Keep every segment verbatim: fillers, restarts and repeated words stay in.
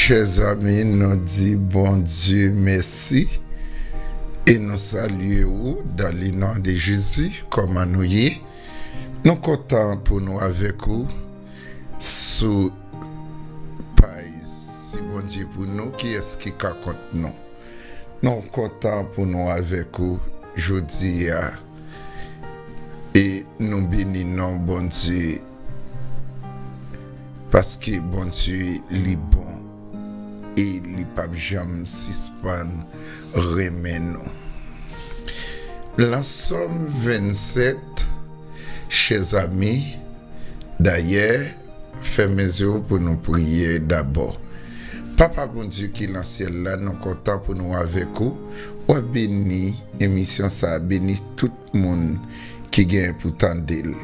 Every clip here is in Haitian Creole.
Chè zanmi, nou di Bondye mèsi e nou salye ou dans le nom de Jésus. Kòman nou ye? Nou kontan pou nou avèk ou sou paj Si Bondye pou nou, kiyès ki ka kont nou? Nou kontan pou nou avèk ou jodi a. E nou beni non Bondye, paske Bondye li bon e li p ap janm sispann renmen nou. Nan Sòm vennsèt, chè zanmi, dayè, fèmen zye w pou nou priye dabò. Papa Bondye ki nan syèl la, nou kontan pou nou avèk ou. W ap beni emisyon sa a, beni tout moun ki gen pou tande l.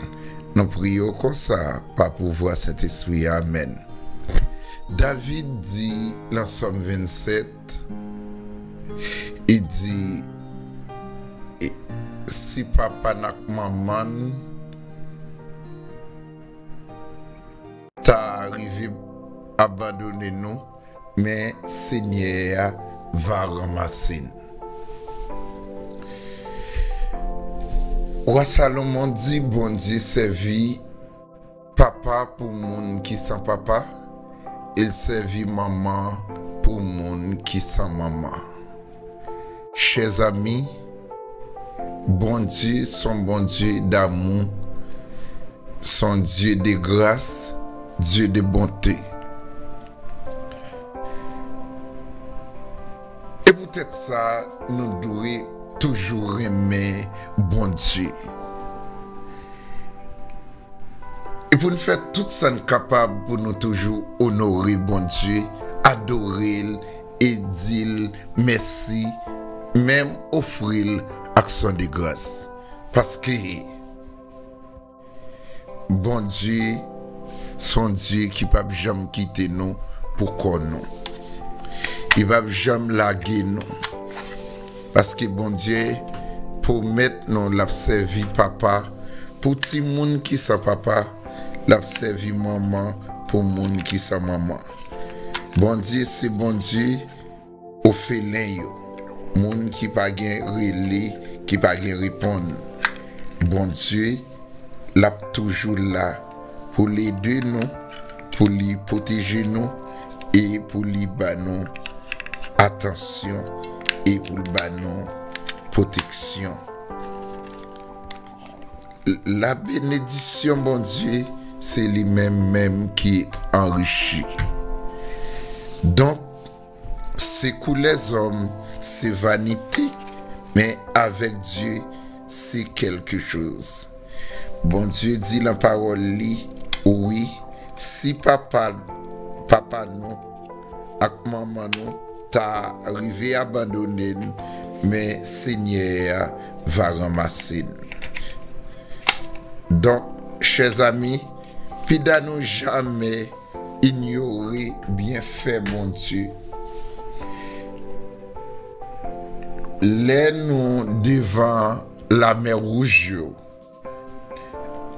Nou priye w konsa, pa pouvwa Sentespri a. Amèn. David di nan Sòm vennsèt, li di, e, si papa n ak manman n ta rive abandone nou, men Senyè a va ranmase n. Wa Salomon di Bondye sèvi papa pou moun ki san papa, e l sèvi manman pou moun ki san manman. Chè zanmi, Bondye s on Bondye damou, s on Dye de gras, Dye de bonte. E poutèt sa, nou dwe toujou renmen Bondye. E pou n fè tout sa n kapab pou nou toujou onore Bondye, adore l e di l mèsi, menm ofri l aksyon de gras. Paske Bondye s on Dye ki p ap janm kite nou pou kò nou. Li p ap janm lage nou. Paske Bondye pwomèt nou l ap sèvi papa pou timoun ki san papa, l ap sèvi manman pou moun ki san manman. Bondye se Bondye ofelen yo, moun ki pa gen rele, ki pa gen reponn. Bondye, l ap toujou la pou l ede nou, pou li pwoteje nou e pou li ba nou atansyon e pou l ba nou pwoteksyon. La benedisyon Bondye, se li menm menm ki anrichi. Donk, se kou lèzòm, se vanite, men avèk Dye, se kèlkechoz. Bondye di nan pawòl li, wi, si papa, papa nou ak manman nou ta rive abandone n, men Senyè a va ranmase n. Donk, chè zanmi, pida nou jamè inyore byenfè Bondye. Lè nou devan lamè wouj yo,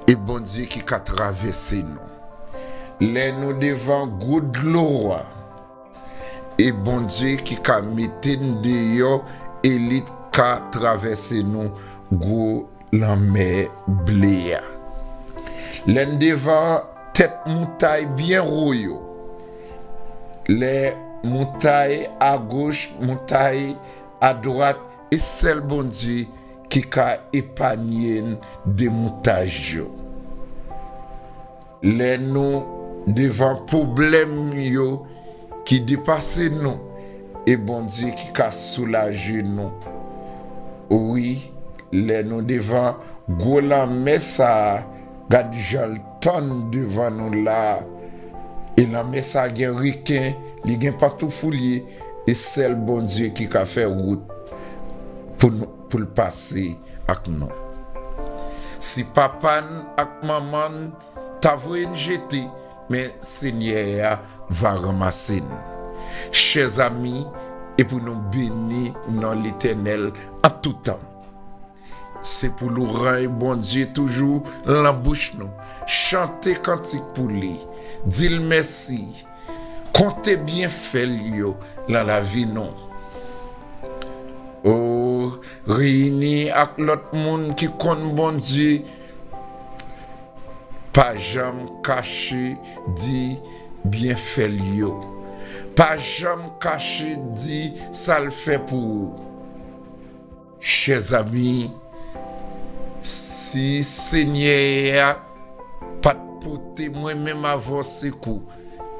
e Bondye ki ka travèse nou. Lè nou devan gwo dlo a, e Bondye ki ka mete n deyò e li ka travèse nou gwo lanmè ble a. Lè n devan tèt moutay byen wo yo, lè moutay agoch, moutay adwat, e sèl Bondye ki ka epanye n de moutaj yo. Lè nou devan pwoblèm yo ki depase nou, e Bondye ki ka soulaje nou. Wi, lè nou devan gwo lanmè sa a, gad jan l tann devan nou la a. E lanmè sa a gen reken, li gen pantouflye, e sèl Bondye ki ka fè wout pou nou, pou l pase ak nou. Si papa n ak manman n ta voye n jete, men Senyè a va ranmase n. Chè zanmi, e pou nou beni non Letènèl an tou tan. Se pou louranj Bondye toujou lan bouch nou. Chante kantik pou li. Di l mèsi. Konte byenfè l yo nan lavi nou. O, reyini ak lòt moun ki konn Bondye, pa janm kache di byenfè l yo. Pa janm kache di sa l fè pou ou. Chèzanmi, si Senyè a pa t pote mwen menm avè w sekou,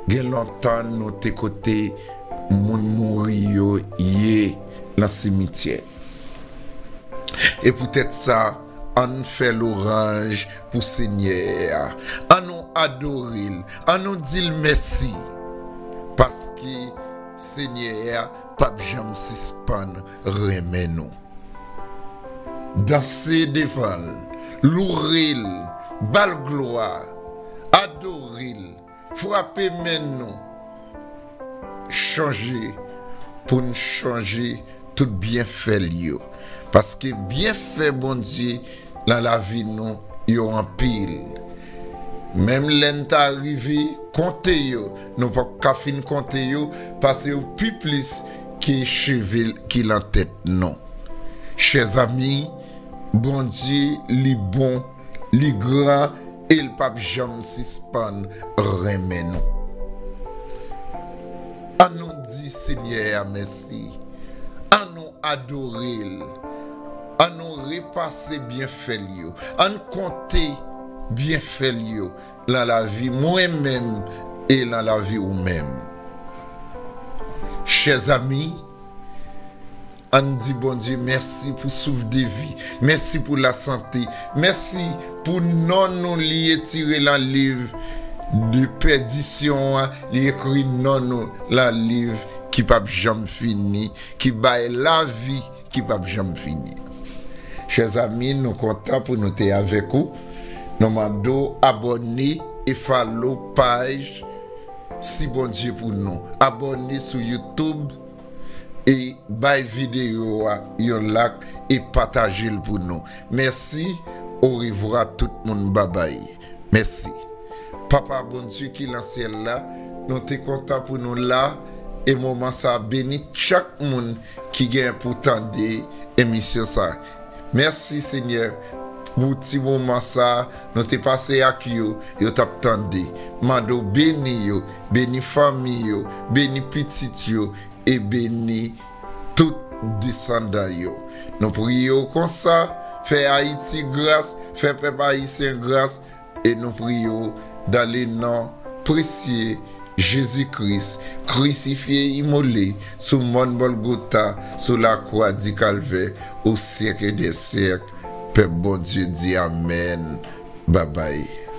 gen lontan nou te kote moun mouri yo ye nan simityè. E poutèt sa, ann fè lwanj pou Senyè a. Ann nou adore l, ann nou di l mèsi. Paske Senyè a p ap janm sispann renmen nou. Danse devan l, loure l, ba l glwa, adore l, frape men nou, chonje pou n chonje tout byenfè l yo. Paske byenfè Bondye nan lavi nou yo anpil. Menm lè n ta rive konte yo, nou p ap ka fin konte yo, paske yo pi plis ke cheve ki nan tèt nou. Chèzanmi, Bondye, li bon, li gran, e l p ap janm sispann renmen nou. Ann nou di Senyè a mèsi. Ann nou adore l. Ann nou repase byenfè l yo. Ann konte byenfè l yo nan lavi mwen menm e nan lavi ou menm. Chèzanmi, ann di Bondye mèsi pou souf de vi. Mèsi pou lasante. Mèsi pou non nou li etire nan liv de pèdisyon an. Li ekri non nou nan liv ki p ap janm fini, ki bay lavi ki p ap janm fini. Chèzanmi, nou kontan pou nou te avèk ou. Nou mande w abòne e follow paj Si Bondye pou nou. Abòne sou YouTube e bay videyo a yon like e pataje l pou nou. Mèsi, orevwa tout moun, babay. Mèsi. Papa Bondye ki nan syèl la, nou te kontan pou nou la, e moman sa a beni chak moun ki gen pou tande emisyon sa. Mèsi Senyè pou ti moman sa nou te pase ak yo, yo t ap tande. Mande w beni yo, beni fanmi yo, beni pitit yo, e beni tout desandan yo. Nou priye w konsa, fè Ayiti gras, fè pèp ayisyen gras, e nou priye w dans le nom précieux Jésus-Christ, crucifié, immolé sou mòn Gòlgota, sou lakwa di Kalvè, o syèk dè syèk. Pèp Bondye di amèn. Babay.